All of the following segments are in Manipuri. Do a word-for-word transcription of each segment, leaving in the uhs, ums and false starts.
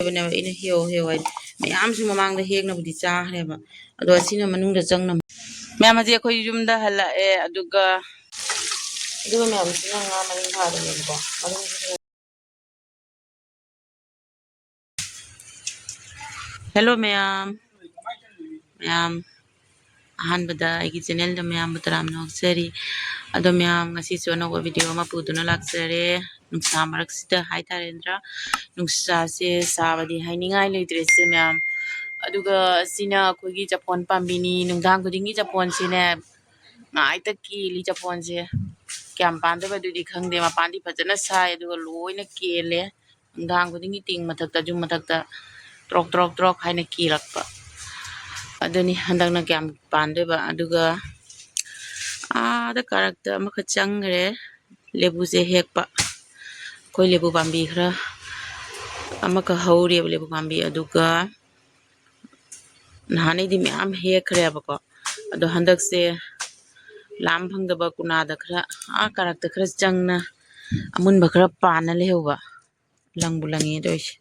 ꯍꯥꯏꯕꯅꯦꯕ ꯑꯩꯅ ꯍꯦꯛꯑꯣ, ꯍꯦꯛꯑꯣ ꯍꯥꯏꯗꯤ꯫ ꯃꯌꯥꯝꯁꯨ ꯃꯃꯥꯡꯗ ꯍꯦꯛꯅꯕꯨꯗꯤ ꯆꯥꯈ꯭ꯔꯦꯕ, ꯑꯗꯣ ꯑꯁꯤꯅ ꯃꯅꯨꯡꯗ ꯆꯪꯅ꯫ ꯃꯌꯥꯝ, ꯍꯧꯖꯤꯛ ꯑꯩꯈꯣꯏ ꯌꯨꯝꯗ ꯍꯜꯂꯛꯑꯦ, ꯑꯗꯨꯒ, ꯑꯗꯨꯒ ꯃꯌꯥꯝꯁꯤꯅ ꯉꯥ ꯃꯔꯤꯟ ꯐꯥꯕꯅꯦꯕꯀꯣ, ꯃꯔꯤꯟꯁꯤꯁꯨ꯫ ꯍꯦꯜꯂꯣ ꯃꯌꯥꯝ, ꯃꯌꯥꯝ, ꯑꯍꯥꯟꯕꯗ ꯑꯩꯒꯤ ꯆꯦꯅꯦꯜꯗ ꯃꯌꯥꯝꯕꯨ ꯇꯔꯥꯝꯅ ꯑꯣꯛꯆꯔꯤ꯫ ꯑꯗꯣ ꯃꯌꯥꯝ, ꯉꯁꯤꯁꯨ ꯑꯅꯧꯕ ꯚꯤꯗꯤꯑꯣ ꯑꯃ ꯄꯨꯗꯨꯅ ꯂꯥꯛꯆꯔꯦ꯫ ꯅꯨꯡꯁꯥ ꯃꯔꯛꯁꯤꯗ ꯍꯥꯏꯇꯥꯔꯦ ꯅꯠꯇ꯭ꯔꯥ, ꯅꯨꯡꯁꯥꯁꯦ ꯁꯥꯕꯗꯤ ꯍꯥꯏꯅꯤꯡꯉꯥꯏ ꯂꯩꯇ꯭ꯔꯦ ꯁꯦ ꯃꯌꯥꯝ꯫ ꯑꯗꯨꯒ ꯁꯤꯅ ꯑꯩꯈꯣꯏꯒꯤ ꯆꯐꯣꯟ ꯄꯥꯝꯕꯤꯅꯤ꯫ ꯅꯨꯡꯗꯥꯡ ꯈꯨꯗꯤꯡꯒꯤ ꯆꯐꯣꯟꯁꯤꯅꯦ ꯉꯥꯏꯇ ꯀꯦꯜꯂꯤ ꯆꯐꯣꯟꯁꯦ꯫ ꯀꯌꯥꯝ ꯄꯥꯟꯗꯣꯏꯕ ꯑꯗꯨꯗꯤ ꯈꯪꯗꯦ꯫ ꯃꯄꯥꯟꯗꯤ ꯐꯖꯅ ꯁꯥꯏ, ꯑꯗꯨꯒ ꯂꯣꯏꯅ ꯀꯦꯜꯂꯦ꯫ ꯅꯨꯡꯗꯥꯡ ꯈꯨꯗꯤꯡꯒꯤ ꯇꯤꯡ ꯃꯊꯛꯇ, ꯌꯨꯝ ꯃꯊꯛꯇ ꯇ꯭ꯔꯣꯛ ꯇ꯭ꯔꯣꯛ ꯇ꯭ꯔꯣꯛ ꯍꯥꯏꯅ ꯀꯤꯔꯛꯄ꯫ ꯑꯗꯨꯅꯤ ꯍꯟꯗꯛꯅ ꯀꯌꯥꯝ ꯄꯥꯟꯗꯣꯏꯕ꯫ ꯑꯗꯨꯒ ꯑꯥꯗ ꯀꯥꯔꯛꯇ ꯑꯃꯈꯛ ꯆꯪꯈ꯭ꯔꯦ, ꯂꯦꯕꯨꯁꯦ ꯍꯦꯛꯄ꯫ ꯑꯩꯈꯣꯏ ꯂꯦꯕꯨ ꯄꯥꯝꯕꯤ ꯈꯔ ꯑꯃꯈꯛ ꯍꯧꯔꯤꯕ ꯂꯦꯕꯨ ꯄꯥꯝꯕꯤ, ꯑꯗꯨꯒ ꯅꯍꯥꯟꯅꯩꯗꯤ ꯃꯌꯥꯝ ꯍꯦꯛꯈ꯭ꯔꯦꯕꯀꯣ꯫ ꯑꯗꯣ ꯍꯟꯗꯛꯁꯦ ꯂꯥꯝ ꯐꯪꯗꯕ ꯀꯨꯅꯥꯗ ꯈꯔ, ꯑꯥ ꯀꯥꯔꯛꯇ ꯈꯔ ꯆꯪꯅ ꯑꯃꯨꯟꯕ ꯈꯔ ꯄꯥꯟꯅ ꯂꯩꯍꯧꯕ꯫ ꯂꯪꯕꯨ ꯂꯪꯉꯦ ꯇꯧꯔꯤꯁꯦ꯫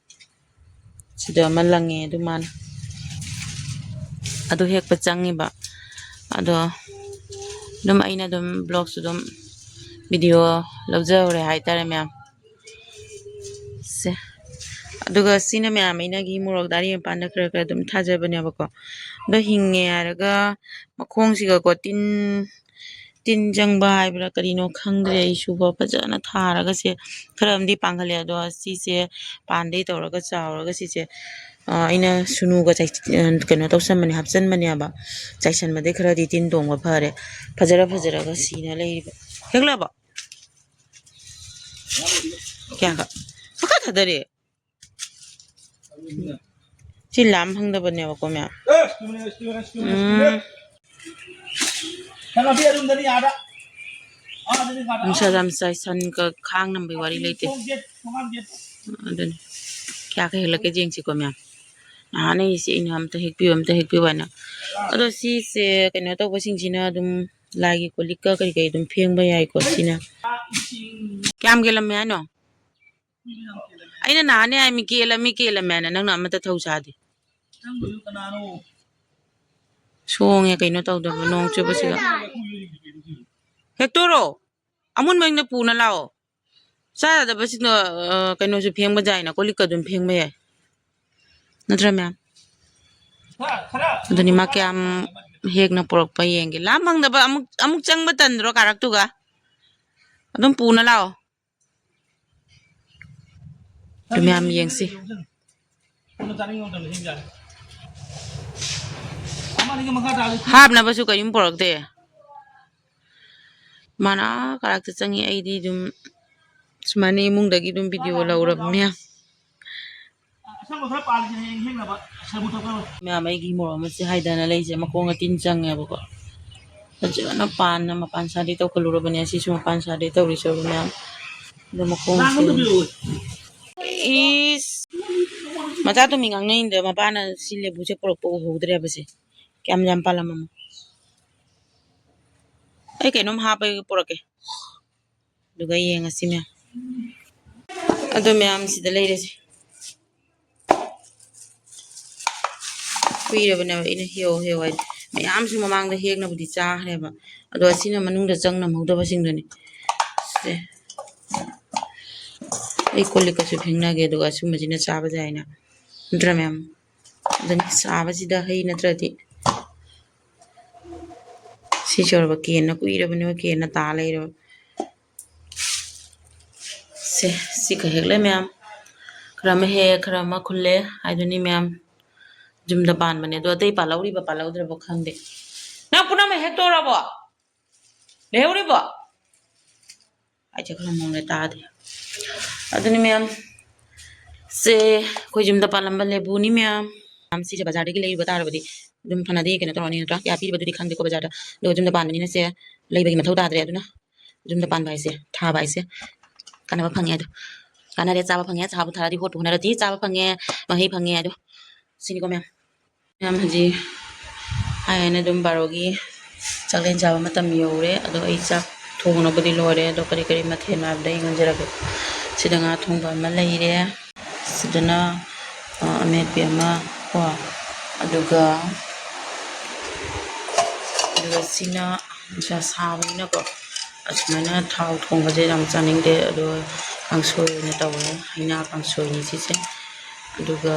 ꯁꯤꯗ ꯑꯃ ꯂꯪꯉꯦ, ꯑꯗꯨ ꯃꯥꯅ ꯑꯗꯨ ꯍꯦꯛꯄ ꯆꯪꯉꯤꯕ꯫ ꯑꯗꯣ ꯑꯗꯨꯝ ꯑꯩꯅ ꯑꯗꯨꯝ ꯕ꯭ꯂꯣꯛꯁꯨ ꯑꯗꯨꯝ ꯚꯤꯗꯤꯑꯣ ꯂꯧꯖꯍꯧꯔꯦ ꯍꯥꯏꯇꯥꯔꯦ ꯃꯌꯥꯝ꯫ ꯁꯦ꯫ ꯑꯗꯨꯒ ꯁꯤꯅ ꯃꯌꯥꯝ ꯑꯩꯅꯒꯤ ꯃꯣꯔꯣꯛ ꯗꯥꯔꯤ ꯃꯄꯥꯟꯗ ꯈꯔ ꯈꯔ ꯑꯗꯨꯝ ꯊꯥꯖꯕꯅꯦꯕꯀꯣ꯫ ꯑꯗꯣ ꯍꯤꯡꯉꯦ ꯍꯥꯏꯔꯒ ꯃꯈꯣꯡꯁꯤꯒꯀꯣ ꯇꯤꯟ, ꯇꯤꯟ ꯆꯪꯕ ꯍꯥꯏꯕ꯭ꯔꯥ ꯀꯔꯤꯅꯣ ꯈꯪꯗ꯭ꯔꯦ ꯑꯩꯁꯨꯀꯣ꯫ ꯐꯖꯅ ꯊꯥꯔꯒ ꯁꯦ ꯈꯔ ꯑꯃꯗꯤ ꯄꯥꯡꯒꯜꯂꯦ꯫ ꯑꯗꯣ ꯁꯤꯁꯦ ꯄꯥꯟꯗꯩ ꯇꯧꯔꯒ ꯆꯥꯎꯔꯒ ꯁꯤꯁꯦ, ꯑ, ꯑꯩꯅ ꯁꯨꯅꯨꯒ ꯆꯥꯏ-, ꯑ, ꯀꯩꯅꯣ ꯇꯧꯁꯟꯕꯅꯦ, ꯍꯥꯞꯆꯟꯕꯅꯦꯕ꯫ ꯆꯥꯏꯁꯟꯕꯗꯩ ꯈꯔꯗꯤ ꯇꯤꯟ ꯇꯣꯡꯕ ꯐꯔꯦ꯫ ꯐꯖꯔ ꯐꯖꯔꯒ ꯁꯤꯅ ꯂꯩꯔꯤꯕ꯫ ꯍꯦꯛꯂꯕꯣ? ꯀꯌꯥꯈꯛ? ꯄꯪꯊꯥ ꯊꯥꯗꯔꯦ꯫ ꯁꯤ ꯂꯥꯝ ꯐꯪꯗꯕꯅꯦꯕꯀꯣ ꯃꯌꯥꯝ꯫ ꯎꯝ꯫ ꯅꯨꯡꯁꯥ ꯌꯥꯝ ꯁꯥꯏ, ꯁꯟꯒ ꯈꯥꯡ ꯅꯝꯕꯩ ꯋꯥꯔꯤ ꯂꯩꯇꯦ꯫ ꯑꯗꯨꯅꯤ꯫ ꯀꯌꯥ ꯀꯩ ꯍꯦꯜꯂꯛꯀꯦ ꯌꯦꯡꯁꯤꯀꯣ ꯃꯌꯥꯝ꯫ ꯅꯍꯥꯟ ꯑꯩꯁꯦ ꯑꯩꯅ ꯑꯝꯇ ꯍꯦꯛꯄꯤꯌꯨ, ꯑꯝꯇ ꯍꯦꯛꯄꯤꯌꯨ ꯍꯥꯏꯅ꯫ ꯑꯗꯣ ꯁꯤꯁꯦ ꯀꯩꯅꯣ ꯇꯧꯕꯁꯤꯡꯁꯤꯅ ꯑꯗꯨꯝ ꯂꯥꯏꯒꯤ ꯀꯣꯜ ꯂꯤꯛꯀ ꯀꯔꯤ ꯀꯔꯤ ꯑꯗꯨꯝ ꯐꯦꯡꯕ ꯌꯥꯏꯀꯣ ꯁꯤꯅ꯫ ꯀꯌꯥꯝ ꯀꯦꯜꯂꯝꯃꯦ ꯍꯥꯏꯅꯣ? ꯑꯩꯅ ꯅꯍꯥꯟꯅꯦ ꯍꯥꯏ, "ꯃꯤ ꯀꯦꯜꯂꯝꯃꯤ, ꯀꯦꯜꯂꯝꯃꯦꯅ", ꯅꯪꯅ ꯑꯃꯠꯇ ꯊꯧ ꯁꯥꯗꯦ꯫ ꯅꯪꯗꯨꯁꯨ ꯀꯅꯥꯅꯣ? ꯁꯣꯡꯉꯦ ꯀꯩꯅꯣ ꯇꯧꯗꯕ ꯅꯣꯡ ꯆꯨꯕꯁꯤꯒ꯫ ꯍꯦꯛꯇꯣꯔꯣ, ꯑꯃꯨꯟꯕ ꯑꯣꯏꯅ ꯄꯨꯅ ꯂꯥꯛꯑꯣ꯫ ꯆꯥ ꯌꯥꯗꯕꯁꯤꯡꯗꯣ, ꯑ, ꯀꯩꯅꯣꯁꯨ ꯐꯦꯡꯕ ꯌꯥꯏꯅ, ꯀꯣꯜ ꯂꯤꯛꯀ ꯑꯗꯨꯝ ꯐꯦꯡꯕ ꯌꯥꯏ꯫ ꯅꯠꯇ꯭ꯔꯥ, ꯃꯌꯥꯝ? ꯑꯗꯨꯅꯤ, ꯃꯥ ꯀꯌꯥꯝ ꯍꯦꯛꯅ ꯄꯨꯔꯛꯄ ꯌꯦꯡꯒꯦ꯫ ꯂꯥꯝ ꯐꯪꯗꯕ ꯑꯃꯨꯛ, ꯑꯃꯨꯛ ꯆꯪꯕ ꯇꯟꯗ꯭ꯔꯣ ꯀꯥꯔꯛꯇꯨꯒ? ꯑꯗꯨꯝ ꯄꯨꯅ ꯂꯥꯛꯑꯣ꯫ ꯑꯗꯨ ꯃꯌꯥꯝ ꯌꯦꯡꯁꯤ꯫ ꯍꯥꯞꯅꯕꯁꯨ ꯀꯔꯤꯝ ꯄꯨꯔꯛꯇꯦ꯫ ꯃꯥꯅ ꯑꯥ ꯀꯥꯔꯛꯇ ꯆꯪꯉꯤ, ꯑꯩꯗꯤ ꯑꯗꯨꯝ ꯁꯨꯃꯥꯏꯅ ꯏꯃꯨꯡꯗꯒꯤ ꯑꯗꯨꯝ ꯚꯤꯗꯤꯑꯣ ꯂꯧꯔꯕ ꯃꯌꯥꯝ꯫ ꯃꯌꯥꯝ, ꯑꯩꯒꯤ ꯃꯣꯔꯣꯛ ꯑꯃꯁꯦ ꯍꯥꯏꯗꯅ ꯂꯩꯁꯦ ꯃꯈꯣꯡ ꯑꯇꯤꯟ ꯆꯪꯉꯦꯕꯀꯣ꯫ ꯐꯖꯅ ꯄꯥꯟꯅ ꯃꯄꯥꯟ ꯁꯥꯗꯩ ꯇꯧꯈꯠꯂꯨꯔꯕꯅꯦ꯫ ꯑꯁꯤꯁꯨ ꯃꯄꯥꯟ ꯁꯥꯗꯩ ꯇꯧꯔꯤꯁꯦ ꯃꯌꯥꯝ꯫ ꯑꯗꯣ ꯃꯈꯣꯡꯁꯦ ꯏꯁ! ꯃꯆꯥ ꯇꯨꯃꯤ ꯉꯥꯡꯅꯩꯅꯤꯗ, ꯃꯄꯥꯅ ꯁꯤ ꯂꯦꯕꯨꯁꯦ ꯄꯨꯔꯛꯄ ꯎꯍꯧꯗ꯭ꯔꯦꯕꯁꯦ꯫ ꯀꯌꯥꯝ ꯌꯥꯝ ꯄꯥꯜꯂꯝꯃꯃꯣ꯫ ꯑꯩ ꯀꯩꯅꯣꯝ ꯍꯥꯞꯄꯒ ꯄꯨꯔꯛꯀꯦ꯫ ꯑꯗꯨꯒ ꯌꯦꯡꯉꯁꯤ ꯃꯌꯥꯝ꯫ ꯑꯗꯣ ꯃꯌꯥꯝ ꯁꯤꯗ ꯂꯩꯔꯦꯁꯦ꯫ ꯀꯨꯏꯔꯕꯅꯦꯕ ꯑꯩꯅ ꯍꯦꯛꯑꯣ ꯍꯦꯛꯑꯣ ꯍꯥꯏꯗꯤ꯫ ꯃꯌꯥꯝꯁꯨ ꯃꯃꯥꯡꯗ ꯍꯦꯛꯅꯕꯨꯗꯤ ꯆꯥꯈ꯭ꯔꯦꯕ꯫ ꯑꯗꯣ ꯑꯁꯤꯅ ꯃꯅꯨꯡꯗ ꯆꯪ ꯅꯝꯍꯧꯗꯕꯁꯤꯡꯗꯨꯅꯤ꯫ ꯁꯦ꯫ ꯑꯩ ꯀꯣꯜ ꯂꯤꯛꯀꯁꯨ ꯐꯦꯡꯅꯒꯦ, ꯑꯗꯨꯒ ꯑꯁꯨꯝꯕꯁꯤꯅ ꯆꯥꯕ ꯌꯥꯏꯅ꯫ ꯅꯠꯇ꯭ꯔꯥ ꯃꯌꯥꯝ? ꯑꯗꯨꯅꯤ ꯆꯥꯕꯁꯤꯗ ꯍꯩ ꯅꯠꯇ꯭ꯔꯗꯤ꯫ ꯁꯤ ꯁꯣꯔꯕ ꯀꯦꯟꯅ ꯀꯨꯏꯔꯕꯅꯦꯕ, ꯀꯦꯟꯅ ꯇꯥ ꯂꯩꯔꯦꯕ꯫ ꯁꯦ, ꯁꯤ ꯈꯔ ꯍꯦꯛꯂꯦ ꯃꯌꯥꯝ꯫ ꯈꯔ ꯑꯃ ꯍꯦꯛ, ꯈꯔ ꯑꯃ ꯈꯨꯜꯂꯦ ꯍꯥꯏꯗꯨꯅꯤ ꯃꯌꯥꯝ꯫ ꯌꯨꯝꯗ ꯄꯥꯟꯕꯅꯦ꯫ ꯑꯗꯣ ꯑꯇꯩ ꯄꯥꯜꯍꯧꯔꯤꯕ ꯄꯥꯜꯍꯧꯗ꯭ꯔꯕ ꯈꯪꯗꯦ꯫ ꯅꯪ ꯄꯨꯝꯅꯃꯛ ꯍꯦꯛꯇꯣꯔꯕꯣ? ꯂꯩꯍꯧꯔꯤꯕꯣ? ꯑꯩꯁꯦ ꯈꯔ ꯃꯑꯣꯡꯗ ꯇꯥꯗꯦ꯫ ꯑꯗꯨꯅꯤ ꯃꯌꯥꯝ, ꯁꯦ ꯑꯩꯈꯣꯏ ꯌꯨꯝꯗ ꯄꯥꯜꯂꯝꯕ ꯂꯦꯕꯨꯅꯤ ꯃꯌꯥꯝ꯫ ꯃꯌꯥꯝ ꯁꯤꯁꯦ ꯕꯖꯥꯔꯗꯒꯤ ꯂꯩꯔꯨꯕ ꯇꯥꯔꯕꯗꯤ ꯑꯗꯨꯝ ꯐꯅꯗꯤ ꯀꯩꯅꯣ ꯇꯧꯔꯅꯤ ꯅꯠꯇ꯭ꯔꯥ? ꯀꯌꯥ ꯄꯤꯔꯤꯕꯗꯨꯗꯤ ꯈꯪꯗꯦꯀꯣ ꯕꯖꯥꯔꯗ꯫ ꯑꯗꯨꯒ ꯌꯨꯝꯗ ꯄꯥꯟꯕꯅꯤꯅ ꯁꯦ ꯂꯩꯕꯒꯤ ꯃꯊꯧ ꯇꯥꯗ꯭ꯔꯦ꯫ ꯑꯗꯨꯅ ꯌꯨꯝꯗ ꯄꯥꯟꯕ ꯍꯥꯏꯁꯦ, ꯊꯥꯕ ꯍꯥꯏꯁꯦ ꯀꯥꯟꯅꯕ ꯐꯪꯉꯦ ꯑꯗꯣ꯫ ꯀꯥꯟꯅꯔꯦ, ꯆꯥꯕ ꯐꯪꯉꯦ, ꯊꯥꯕꯨ ꯊꯥꯔꯗꯤ, ꯍꯣꯠꯄꯨ ꯍꯣꯠꯅꯔꯗꯤ ꯆꯥꯕ ꯐꯪꯉꯦ, ꯃꯍꯩ ꯐꯪꯉꯦ ꯑꯗꯣ꯫ ꯁꯤꯅꯤꯀꯣ ꯃꯌꯥꯝ꯫ ꯃꯌꯥꯝ ꯍꯧꯖꯤꯛ ꯍꯥꯏ ꯍꯥꯏꯅ ꯑꯗꯨꯝ ꯕꯥꯔꯣꯒꯤ ꯆꯥꯛꯂꯦꯟ ꯆꯥꯕ ꯃꯇꯝ ꯌꯧꯔꯦ꯫ ꯑꯗꯣ ꯑꯩ ꯆꯥꯛ ꯊꯣꯡꯅꯕꯗꯤ ꯂꯣꯏꯔꯦ꯫ ꯑꯗꯣ ꯀꯔꯤ ꯀꯔꯤ ꯃꯊꯦꯜ ꯍꯥꯏꯕꯗ ꯑꯩ ꯉꯥꯡꯖꯔꯛꯀꯦ꯫ ꯁꯤꯗ ꯉꯥ ꯊꯣꯡꯕ ꯑꯃ ꯂꯩꯔꯦ꯫ ꯁꯤꯗꯅ, ꯑ, ꯑꯃꯦꯠꯄꯤ ꯑꯃ ꯀꯣ, ꯑꯗꯨꯒ, ꯑꯗꯨꯒ ꯁꯤꯅ ꯅꯨꯡꯁꯥ ꯁꯥꯕꯅꯤꯅꯀꯣ, ꯑꯁꯨꯃꯥꯏꯅ ꯊꯥꯎ ꯊꯣꯡꯕꯁꯦ ꯌꯥꯝ ꯆꯥꯅꯤꯡꯗꯦ, ꯑꯗꯣ ꯀꯥꯡꯁꯣꯏ ꯑꯣꯏꯅ ꯇꯧꯔꯦ, ꯍꯩꯅꯥ ꯀꯥꯡꯁꯣꯏꯅꯤ ꯁꯤꯁꯦ꯫ ꯑꯗꯨꯒ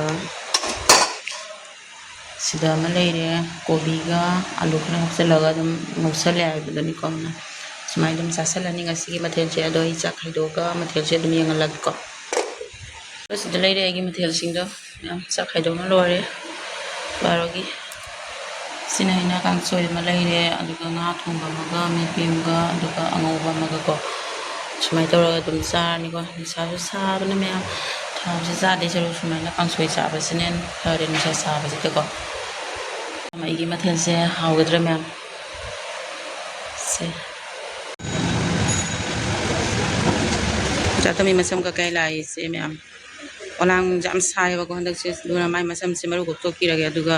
ꯁꯤꯗ ꯑꯃ ꯂꯩꯔꯦ, ꯀꯣꯕꯤꯒ ꯑꯂꯨ ꯈꯔ ꯍꯥꯞꯆꯤꯜꯂꯒ ꯑꯗꯨꯝ ꯉꯧꯁꯜꯂꯦ ꯍꯥꯏꯕꯗꯨꯅꯤꯀꯣ꯫ ꯁꯨꯃꯥꯏꯅ ꯑꯗꯨꯝ ꯆꯥꯁꯜꯂꯅꯤ ꯉꯁꯤꯒꯤ ꯃꯊꯦꯜꯁꯦ꯫ ꯑꯗꯣ ꯑꯩ ꯆꯥꯛ ꯈꯥꯏꯗꯣꯛꯑꯒ ꯃꯊꯦꯜꯁꯦ ꯑꯗꯨꯝ ꯌꯦꯡꯍꯜꯂꯒꯦꯀꯣ꯫ ꯑꯗꯣ ꯁꯤꯗ ꯂꯩꯔꯦ ꯑꯩꯒꯤ ꯃꯊꯦꯜꯁꯤꯡꯗꯣ꯫ ꯃꯌꯥꯝ ꯆꯥꯛ ꯈꯥꯏꯗꯣꯛꯅ ꯂꯣꯏꯔꯦ꯫ ꯕꯥꯔꯣꯒꯤ ꯁꯤꯅ ꯍꯩꯅꯥ ꯀꯥꯡꯁꯣꯏ ꯑꯃ ꯂꯩꯔꯦ, ꯑꯗꯨꯒ ꯉꯥ ꯊꯣꯡꯕ ꯑꯃꯒ, ꯃꯦꯠꯄꯤ ꯑꯃꯒ, ꯑꯗꯨꯒ ꯑꯉꯧꯕ ꯑꯃꯒꯀꯣ꯫ ꯁꯨꯃꯥꯏꯅ ꯇꯧꯔꯒ ꯑꯗꯨꯝ ꯆꯥꯔꯅꯤꯀꯣ꯫ ꯅꯨꯡꯁꯥꯁꯨ ꯁꯥꯕꯅ ꯃꯌꯥꯝ ꯊꯥꯎꯁꯦ ꯆꯥꯗꯣꯏ ꯁꯔꯨꯛ ꯁꯨꯃꯥꯏꯅ ꯀꯥꯡꯁꯣꯏ ꯆꯥꯕꯁꯤꯅ ꯍꯦꯟꯅ ꯐꯔꯦ ꯅꯨꯡꯁꯥ ꯁꯥꯕꯁꯤꯗꯀꯣ꯫ ꯑꯩꯒꯤ ꯃꯊꯦꯜꯁꯦ ꯍꯥꯎꯒꯗ꯭ꯔꯥ ꯃꯌꯥꯝ? ꯁꯦ꯫ ꯆꯥꯛꯇꯃꯤ ꯃꯁꯝ ꯀꯛꯀꯥꯏ ꯂꯥꯛꯏꯁꯦ ꯃꯌꯥꯝ꯫ ꯑꯣꯂꯥꯡꯁꯦ ꯌꯥꯝ ꯁꯥꯏꯌꯦꯕꯀꯣ ꯍꯟꯗꯛꯁꯦ, ꯑꯗꯨꯅ ꯃꯥꯏ ꯃꯁꯝꯁꯦ ꯃꯔꯨ ꯀꯣꯛꯊꯣꯛꯄꯤꯔꯒꯦ꯫ ꯑꯗꯨꯒ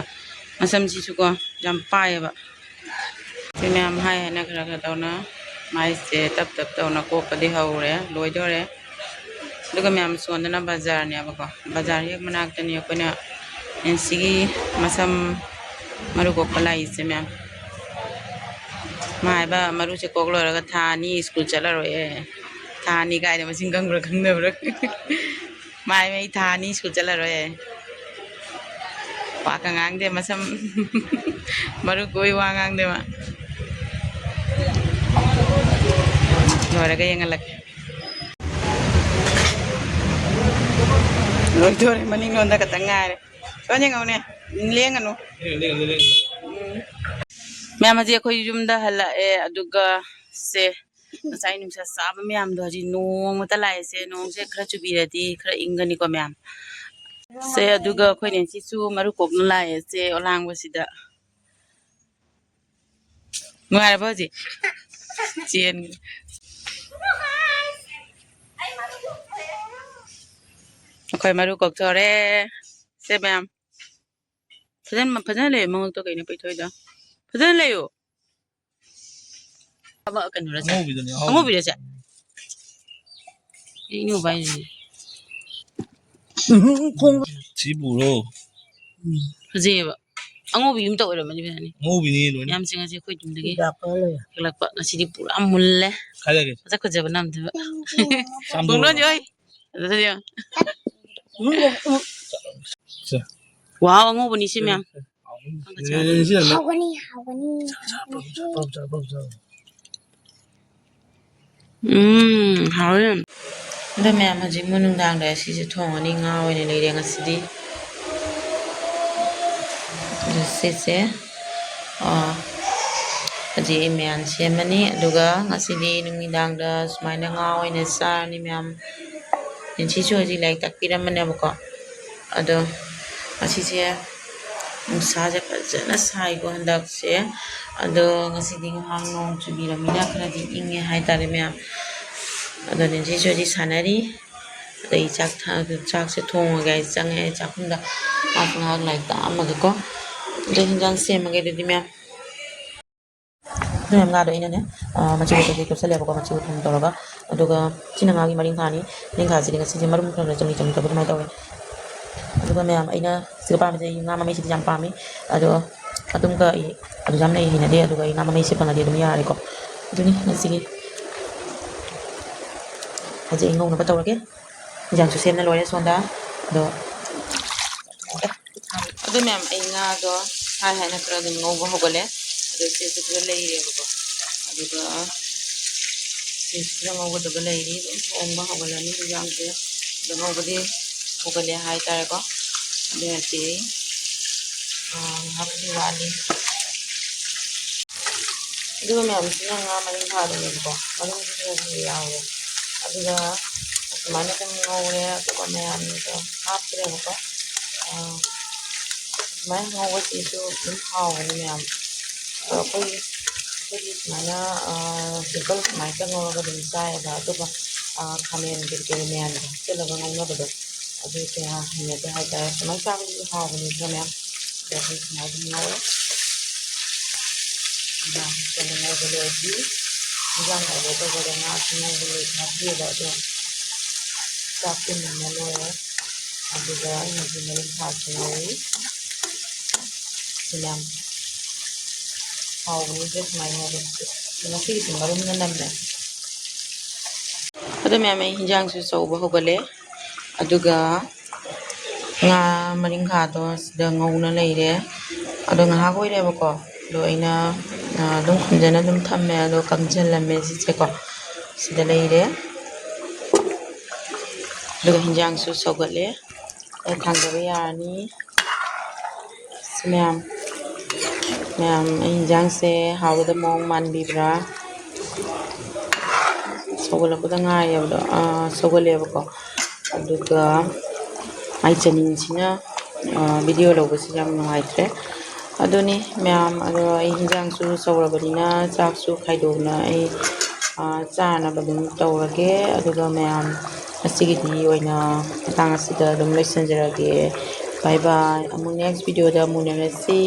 ꯃꯁꯝꯁꯤꯁꯨꯀꯣ ꯌꯥꯝ ꯄꯥꯏꯌꯦꯕ꯫ ꯁꯤ ꯃꯌꯥꯝ ꯍꯥꯏ ꯍꯥꯏꯅ ꯈꯔ ꯈꯔ ꯇꯧꯅ ꯃꯥꯏꯁꯦ ꯇꯞ ꯇꯞ ꯇꯧꯅ ꯀꯣꯛꯄꯗꯤ ꯍꯧꯔꯦ, ꯂꯣꯏꯗꯣꯔꯦ꯫ ꯑꯗꯨꯒ ꯃꯌꯥꯝ ꯁꯣꯟꯗꯅ ꯕꯖꯥꯔꯅꯦꯕꯀꯣ, ꯕꯖꯥꯔ ꯍꯦꯛ ꯃꯅꯥꯛꯇꯅꯤ ꯑꯩꯈꯣꯏꯅ ꯅꯦꯟꯁꯤꯒꯤ ꯃꯁꯝ ꯃꯔꯨ ꯀꯣꯛꯄ ꯂꯥꯛꯏꯁꯦ ꯃꯌꯥꯝ꯫ ꯃꯥ ꯍꯥꯏꯕ ꯃꯔꯨꯁꯦ ꯀꯣꯛ ꯂꯣꯏꯔꯒ ꯊꯥ ꯑꯅꯤ ꯁ꯭ꯀꯨꯜ ꯆꯠꯂꯔꯣꯏ꯫ ꯊꯥ ꯑꯅꯤ ꯀꯥꯏꯗ ꯃꯁꯤꯡ ꯈꯪꯕ꯭ꯔꯥ ꯈꯪꯗꯕ꯭ꯔꯥ꯫ ꯃꯥꯏ ꯃꯩ ꯊꯥ ꯑꯅꯤ ꯁ꯭ꯀꯨꯜ ꯆꯠꯂꯔꯣꯏ꯫ ꯋꯥꯀ ꯉꯥꯡꯗꯦ ꯃꯁꯝ ꯃꯔꯨ ꯀꯣꯏ ꯋꯥ ꯉꯥꯡꯗꯦ ꯃꯥ꯫ ꯂꯣꯏꯔꯒ ꯌꯦꯡꯍꯜꯂꯛꯀꯦ꯫ ꯂꯣꯏꯗꯣꯔꯦ, ꯃꯅꯤꯡꯂꯣꯝꯗ ꯈꯛꯇꯪ ꯉꯥꯏꯔꯦ꯫ ꯁꯣꯝ ꯌꯦꯡꯉꯧꯅꯦ, ꯂꯦꯡꯒꯅꯨ꯫ ꯎꯝ꯫ ꯃꯌꯥꯝ, ꯍꯧꯖꯤꯛ ꯑꯩꯈꯣꯏ ꯌꯨꯝꯗ ꯍꯜꯂꯛꯑꯦ, ꯑꯗꯨꯒ ꯁꯦ, ꯉꯁꯥꯏ ꯅꯨꯡꯁꯥ ꯆꯥꯕ ꯃꯌꯥꯝꯗꯣ ꯍꯧꯖꯤꯛ ꯅꯣꯡꯃꯇ ꯂꯥꯛꯑꯦꯁꯦ꯫ ꯅꯣꯡꯁꯦ ꯈꯔ ꯆꯨꯕꯤꯔꯗꯤ ꯈꯔ ꯏꯪꯒꯅꯤꯀꯣ ꯃꯌꯥꯝ꯫ ꯁꯦ, ꯑꯗꯨꯒ ꯑꯩꯈꯣꯏ ꯅꯦꯟꯁꯤꯁꯨ ꯃꯔꯨ ꯀꯣꯛꯅ ꯂꯥꯛꯑꯦ ꯁꯦ ꯑꯣꯂꯥꯡꯕꯁꯤꯗ꯫ ꯅꯨꯡꯉꯥꯏꯔꯕꯣ ꯍꯧꯖꯤꯛ? ꯆꯦꯟ-, ꯑꯩꯈꯣꯏ ꯃꯔꯨ ꯀꯣꯛꯊꯣꯔꯦ ꯁꯦ ꯃꯌꯥꯝ꯫ ꯐꯖꯅ, ꯐꯖꯅ ꯂꯩꯌꯨ꯫ ꯃꯉꯛꯇꯣ ꯀꯩꯅꯣ ꯄꯩꯊꯣꯛꯏꯗꯣ? ꯐꯖꯅ ꯂꯩꯌꯨ꯫ ꯑꯃ ꯀꯩꯅꯣꯔ ꯁꯦ? ꯑꯉꯧꯕꯤꯗꯨꯅꯦ, ꯑꯉꯧꯕꯤ꯫ ꯑꯉꯧꯕꯤꯔ ꯁꯦ? ꯏꯉꯧꯕ ꯍꯥꯏꯁꯦ꯫ ꯁꯤ ꯄꯨꯔꯣ꯫ ꯐꯖꯩꯌꯦꯕ꯫ ꯑꯉꯧꯕꯤ ꯑꯃꯇ ꯑꯣꯏꯔꯝꯃꯗꯤ ꯐꯖꯅꯤ꯫ ꯑꯉꯧꯕꯤꯅꯤ ꯂꯣꯏꯅ꯫ ꯃꯌꯥꯝꯁꯤꯡ ꯑꯁꯦ ꯑꯩꯈꯣꯏ ꯌꯨꯝꯗꯒꯤ ꯍꯦꯛꯂꯛꯄ꯫ ꯉꯁꯤꯗꯤ ꯄꯨꯔꯥ ꯃꯨꯜꯂꯦ꯫ ꯈꯥꯏꯔꯒꯦ꯫ ꯃꯁꯛ ꯐꯖꯕ ꯅꯝꯗꯕ꯫ ꯆꯥꯝꯊꯣꯛꯑꯣ꯫ ꯐꯖꯩ꯫ ꯁꯦ꯫ ꯋꯥꯎ, ꯑꯉꯧꯕꯅꯤ ꯁꯤ ꯃꯌꯥꯝ꯫ ꯁꯦ, ꯁꯦ꯫ ꯍꯥꯎꯒꯅꯤ, ꯍꯥꯎꯒꯅꯤ꯫ ꯎꯝ, ꯍꯥꯎꯋꯦ ꯌꯥꯝ꯫ ꯑꯗꯣ ꯃꯌꯥꯝ, ꯍꯧꯖꯤꯛ ꯃꯨ ꯅꯨꯡꯗꯥꯡꯗ ꯁꯤꯁꯦ ꯊꯣꯡꯉꯅꯤ, ꯉꯥ ꯑꯣꯏꯅ ꯂꯩꯔꯦ ꯉꯁꯤꯗꯤ꯫ ꯑꯗꯨ ꯁꯤꯁꯦ, ꯑꯥ, ꯍꯧꯖꯤꯛ ꯑꯩ ꯃꯌꯥꯝ ꯁꯦꯝꯃꯅꯤ꯫ ꯑꯗꯨꯒ ꯉꯁꯤꯗꯤ ꯅꯨꯃꯤꯗꯥꯡꯗ ꯁꯨꯃꯥꯏꯅ ꯉꯥ ꯑꯣꯏꯅ ꯆꯥꯔꯅꯤ ꯃꯌꯥꯝ꯫ ꯅꯤꯟꯁꯤꯁꯨ ꯍꯧꯖꯤꯛ ꯂꯥꯏꯔꯤꯛ ꯇꯥꯛꯄꯤꯔꯝꯕꯅꯦꯕꯀꯣ꯫ ꯑꯗꯣ ꯉꯁꯤꯁꯦ ꯅꯨꯡꯁꯥꯁꯦ ꯐꯖꯅ ꯁꯥꯏꯀꯣ ꯍꯟꯗꯛꯁꯦ꯫ ꯑꯗꯣ ꯉꯁꯤꯗꯤ ꯉꯥꯏꯍꯥꯛ ꯅꯣꯡ ꯆꯨꯕꯤꯔꯝꯃꯤꯅ ꯈꯔꯗꯤ ꯏꯪꯉꯦ ꯍꯥꯏꯇꯥꯔꯦ ꯃꯌꯥꯝ꯫ ꯑꯗꯣ ꯅꯤꯟꯁꯤꯁꯨ ꯍꯧꯖꯤꯛ ꯁꯥꯟꯅꯔꯤ꯫ ꯑꯗꯩ ꯆꯥꯛ ꯊ-, ꯆꯥꯛꯁꯦ ꯊꯣꯡꯉꯒꯦ ꯍꯥꯏ ꯆꯪꯉꯦ ꯑꯩ ꯆꯥꯛꯈꯨꯝꯗ꯫ ꯃꯥꯁꯨ ꯉꯥꯏꯍꯥꯛ ꯂꯥꯏꯔꯤꯛ ꯇꯥꯛꯑꯝꯃꯒꯦꯀꯣ꯫ ꯑꯗꯩ ꯍꯤꯟꯖꯥꯡ ꯁꯦꯝꯃꯒꯦ ꯑꯗꯨꯗꯤ ꯃꯌꯥꯝ꯫ ꯑꯗꯨ ꯃꯌꯥꯝ ꯉꯥꯗꯣ ꯑꯩꯅꯅꯦ, ꯑ, ꯃꯆꯨ ꯀꯩꯀꯩ ꯇꯣꯠꯁꯜꯂꯦꯕꯀꯣ, ꯃꯆꯨ ꯊꯨꯝ ꯇꯧꯔꯒ꯫ ꯑꯗꯨꯒ ꯁꯤꯅ ꯉꯥꯒꯤ ꯃꯔꯤꯡꯈꯥꯅꯤ꯫ ꯃꯔꯤꯡꯈꯥꯁꯤꯗꯤ ꯉꯁꯤꯁꯦ ꯃꯔꯨꯝ ꯈꯔ ꯈꯔ ꯆꯪꯂꯤ ꯆꯪꯂꯤ ꯇꯧꯕ ꯑꯗꯨꯃꯥꯏꯅ ꯇꯧꯋꯦ꯫ ꯑꯗꯨꯒ ꯃꯌꯥꯝ ꯑꯩꯅ ꯁꯤꯗ ꯄꯥꯝꯃꯤꯁꯦ, ꯑꯩ ꯉꯥ ꯃꯃꯩꯁꯤꯗꯤ ꯌꯥꯝ ꯄꯥꯝꯃꯤ꯫ ꯑꯗꯣ ꯑꯗꯨꯝꯒ ꯑꯩ ꯑꯗꯨ ꯌꯥꯝꯅ ꯑꯩ ꯍꯩꯅꯗꯦ꯫ ꯑꯗꯨꯒ ꯑꯩ ꯉꯥ ꯃꯃꯩꯁꯦ ꯐꯪꯉꯗꯤ ꯑꯗꯨꯝ ꯌꯥꯔꯦꯀꯣ꯫ ꯑꯗꯨꯅꯤ ꯉꯁꯤꯒꯤ ꯍꯧꯖꯤꯛ ꯑꯩ ꯉꯧꯅꯕ ꯇꯧꯔꯒꯦ꯫ ꯍꯤꯟꯖꯥꯡꯁꯨ ꯁꯦꯝꯅ ꯂꯣꯏꯔꯦ ꯁꯣꯝꯗ꯫ ꯑꯗꯣ ꯑꯗꯨ ꯃꯌꯥꯝ, ꯑꯩ ꯉꯥꯗꯣ ꯍꯥꯏ ꯍꯥꯏꯅ ꯈꯔ ꯑꯗꯨꯝ ꯉꯧꯕ ꯍꯧꯒꯠꯂꯦ꯫ ꯑꯗꯣ ꯁꯤꯁꯨ ꯈꯔ ꯂꯩꯔꯦꯕꯀꯣ꯫ ꯑꯗꯨꯒ ꯁꯤꯁꯨ ꯈꯔ ꯉꯧꯒꯗꯕ ꯂꯩꯔꯤ꯫ ꯑꯗꯨꯝ ꯊꯣꯡꯕ ꯍꯧꯒꯠꯂꯅꯤ ꯍꯤꯟꯖꯥꯡꯁꯦ꯫ ꯑꯗꯣ ꯉꯧꯕꯗꯤ ꯍꯧꯒꯠꯂꯦ ꯍꯥꯏꯇꯥꯔꯦꯀꯣ꯫ ꯑꯗꯨ ꯅꯠꯇꯦ, ꯑꯥ, ꯉꯥꯏꯍꯥꯛꯄꯨꯗꯤ ꯋꯥꯠꯂꯤ꯫ ꯑꯗꯨꯒ ꯃꯌꯥꯝꯁꯤꯅ ꯉꯥ ꯃꯔꯤꯡꯈꯥꯗꯨꯅꯦꯕꯀꯣ, ꯃꯔꯨꯝꯁꯨ ꯈꯔ ꯈꯔ ꯌꯥꯎꯔꯦ꯫ ꯑꯗꯨꯒ ꯑꯗꯨꯃꯥꯏꯅ ꯑꯗꯨꯝ ꯉꯧꯔꯦ, ꯑꯗꯨꯒ ꯃꯌꯥꯝꯗꯣ ꯍꯥꯞꯇ꯭ꯔꯦꯕꯀꯣ꯫ ꯑꯥ, ꯑꯗꯨꯃꯥꯏꯅ ꯉꯧꯕꯁꯤꯁꯨ ꯑꯗꯨꯝ ꯍꯥꯎꯕꯅꯤ ꯃꯌꯥꯝ꯫ ꯑꯗꯣ ꯑꯩꯈꯣꯏ, ꯑꯩꯈꯣꯏꯗꯤ ꯁꯨꯃꯥꯏꯅ, ꯑꯥ, simple ꯁꯨꯃꯥꯏꯅ ꯉꯧꯔꯒ ꯑꯗꯨꯝ ꯆꯥꯏꯌꯦꯕ꯫ ꯑꯗꯨꯒ, ꯑꯥ, ꯈꯥꯃꯦꯟ ꯀꯔꯤ ꯀꯔꯤ ꯃꯌꯥꯝꯗꯣ ꯍꯥꯞꯆꯤꯜꯂꯒ ꯉꯧꯅꯕꯗꯣ ꯑꯗꯨ ꯀꯌꯥ ꯍꯩꯅꯗꯦ ꯍꯥꯏꯇꯥꯔꯦ꯫ ꯁꯨꯃꯥꯏꯅ ꯆꯥꯕꯗꯨꯁꯨ ꯍꯥꯎꯕꯅꯤ ꯈꯔ ꯃꯌꯥꯝ꯫ ꯑꯗꯣ ꯑꯩꯈꯣꯏ ꯁꯨꯃꯥꯏꯅ ꯑꯗꯨꯝ ꯉꯧꯔꯦ꯫ ꯏꯟꯖꯥꯡ ꯍꯥꯞꯆꯤꯜꯂꯒ ꯉꯧꯕ ꯂꯣꯏꯔꯗꯤ, ꯏꯟꯖꯥꯡ ꯉꯧꯕ ꯇꯧꯕꯗ ꯉꯥꯁꯨ ꯉꯧꯕ ꯂꯣꯏ ꯍꯥꯞꯄꯤꯑꯕ꯫ ꯑꯗꯣ ꯆꯥꯛ ꯇꯤꯡꯕꯅ ꯂꯣꯏꯔꯦ꯫ ꯑꯗꯨꯒ ꯑꯩꯅ ꯍꯧꯖꯤꯛ ꯃꯔꯤꯡꯈꯥꯁꯨ ꯉꯧꯔꯤ꯫ ꯁꯤ ꯃꯌꯥꯝ ꯍꯥꯎꯕꯅꯤꯗ ꯁꯨꯃꯥꯏꯅ ꯉꯧꯕꯁꯦ꯫ ꯉꯁꯤꯒꯤꯁꯦ ꯃꯔꯨꯝꯅ ꯅꯝꯃꯦ꯫ ꯑꯗꯣ ꯃꯌꯥꯝ, ꯑꯩ ꯍꯤꯟꯖꯥꯡꯁꯨ ꯁꯧꯕ ꯍꯧꯒꯠꯂꯦ꯫ ꯑꯗꯨꯒ ꯉꯥ ꯃꯔꯤꯡꯈꯥꯗꯣ ꯁꯤꯗ ꯉꯧꯅ ꯂꯩꯔꯦ꯫ ꯑꯗꯣ ꯉꯥꯏꯍꯥꯛ ꯑꯣꯏꯔꯦꯕꯀꯣ꯫ ꯑꯗꯣ ꯑꯩꯅ, ꯑ, ꯑꯗꯨꯝ ꯈꯨꯝꯖꯅ ꯑꯗꯨꯝ ꯊꯝꯃꯦ꯫ ꯑꯗꯣ ꯀꯪꯁꯤꯜꯂꯝꯃꯦ ꯁꯤꯁꯦꯀꯣ꯫ ꯁꯤꯗ ꯂꯩꯔꯦ꯫ ꯑꯗꯨꯒ ꯍꯤꯟꯖꯥꯡꯁꯨ ꯁꯧꯒꯠꯂꯦ꯫ ꯑꯩ ꯊꯥꯡꯗꯕ ꯌꯥꯔꯅꯤ꯫ ꯁꯤ ꯃꯌꯥꯝ, ꯃꯌꯥꯝ, ꯑꯩ ꯍꯤꯟꯖꯥꯡꯁꯦ ꯍꯥꯎꯒꯗꯕ ꯃꯑꯣꯡ ꯃꯥꯟꯕꯤꯕ꯭ꯔꯥ? ꯁꯧꯒꯠꯂꯛꯄꯗ ꯉꯥꯏꯔꯦꯕꯗꯣ, ꯑꯥ, ꯁꯧꯒꯠꯂꯦꯕꯀꯣ꯫ ꯑꯗꯨꯒ ꯑꯩ ꯆꯅꯤꯡꯁꯤꯅ, ꯑꯥ, video ꯂꯧꯕꯁꯤ ꯌꯥꯝ ꯅꯨꯡꯉꯥꯏꯇ꯭ꯔꯦ꯫ ꯑꯗꯨꯅꯤ ꯃꯌꯥꯝ, ꯑꯗꯣ ꯑꯩ ꯍꯤꯟꯖꯥꯡꯁꯨ ꯁꯧꯔꯕꯅꯤꯅ ꯆꯥꯛꯁꯨ ꯈꯥꯏꯗꯣꯛꯅ ꯑꯩ, ꯑꯥ, ꯆꯥꯅꯕ ꯑꯗꯨꯝ ꯇꯧꯔꯒꯦ꯫ ꯑꯗꯨꯒ ꯃꯌꯥꯝ, ꯉꯁꯤꯒꯤꯗꯤ ꯑꯣꯏꯅ ꯃꯇꯥꯡ ꯑꯁꯤꯗ ꯑꯗꯨꯝ ꯂꯣꯏꯁꯤꯟꯖꯔꯒꯦ꯫ Bye bye꯫ ꯑꯃꯨꯛ next video ꯗ ꯑꯃꯨꯛ ꯎꯅꯔꯁꯤ꯫